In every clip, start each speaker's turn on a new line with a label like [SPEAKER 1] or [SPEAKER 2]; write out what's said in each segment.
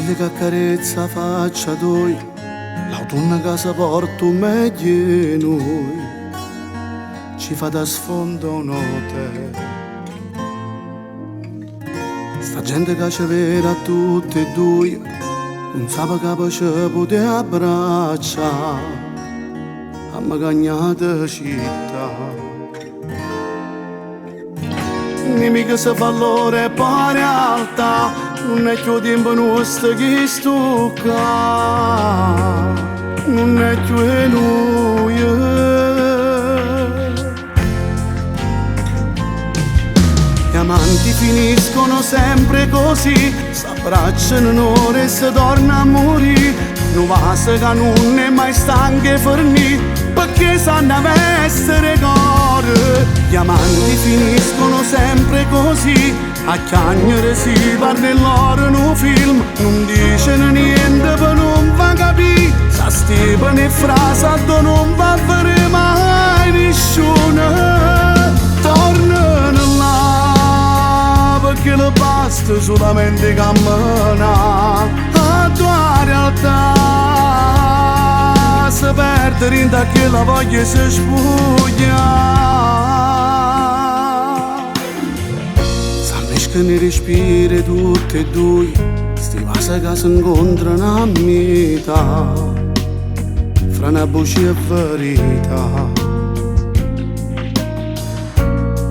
[SPEAKER 1] Sole che accarezza 'a faccia toja, l'autunno che se porta 'o meglio 'e nuje, ci fa da sfondo un hotel. Sta gente che ce vede a tutte e due, nun sape che pe ce putè abbraccià, amma cagnato città. Nemico se fa l'ora e poi realtà, nun è cchiù 'o tiempo nuosto chistu ccà, nun è cchiù 'e nuje. Gli amanti finiscono sempre così, s'abbracciano n'ora e se torna a murì, nu vaso che nun è mai stanco 'e fernì, pecché s'hanno essere core. Gli amanti finiscono sempre così, a chiagnere si parla 'e loro nu film, nun diceno niente per nun fa capì, s'astipano 'e frasi addò nun va a vedere mai nessuno. Tornano là, perché le basta solamente camminare, a tua realtà si perde dint' a chella voglia 'e se spuglià. S'ammescano 'e respiri tutte e due, sti vase che si incontrano a metà, fra una bucia e verità.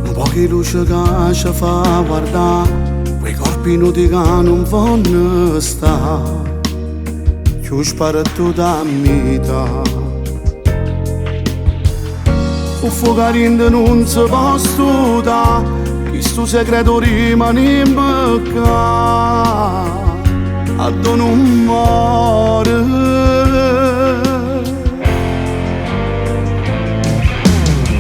[SPEAKER 1] Nu poco 'e luce che ci fa guardà, quei corpi nudi che non vonno sta, chiù spartuti a metà. 'O fuoco dint nun si può stutà, questo segreto rimane in bocca, addò nun muore.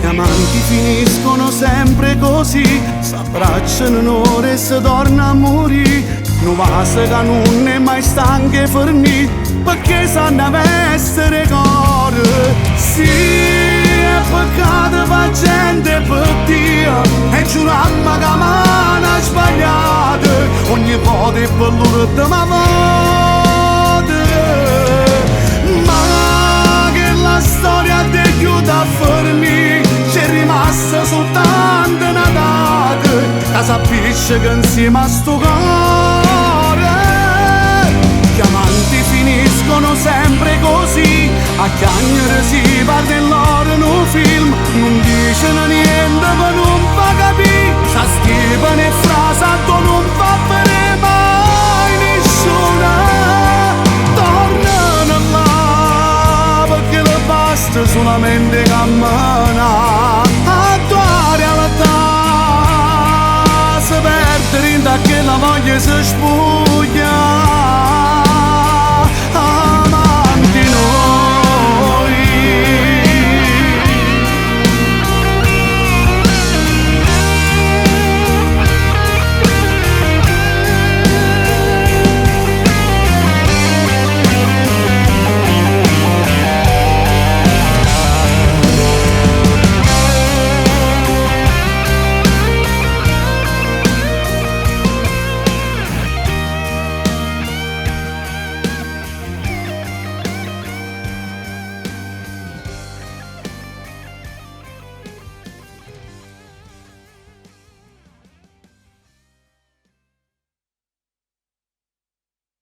[SPEAKER 1] Gli amanti finiscono sempre così, s'abbracciano n'ora e se torna a morì, nu vaso che nun è mai stanco 'e fernì, perché sanno essere core. Sì, è peccato pa' gente per Dio, e giurammo che m'hanno sbagliato, ogni volta è per l'ultima volta. Ma che la storia te chiude a fermi, c'è rimasta soltanto una data, che s'appisce che insieme a sto core.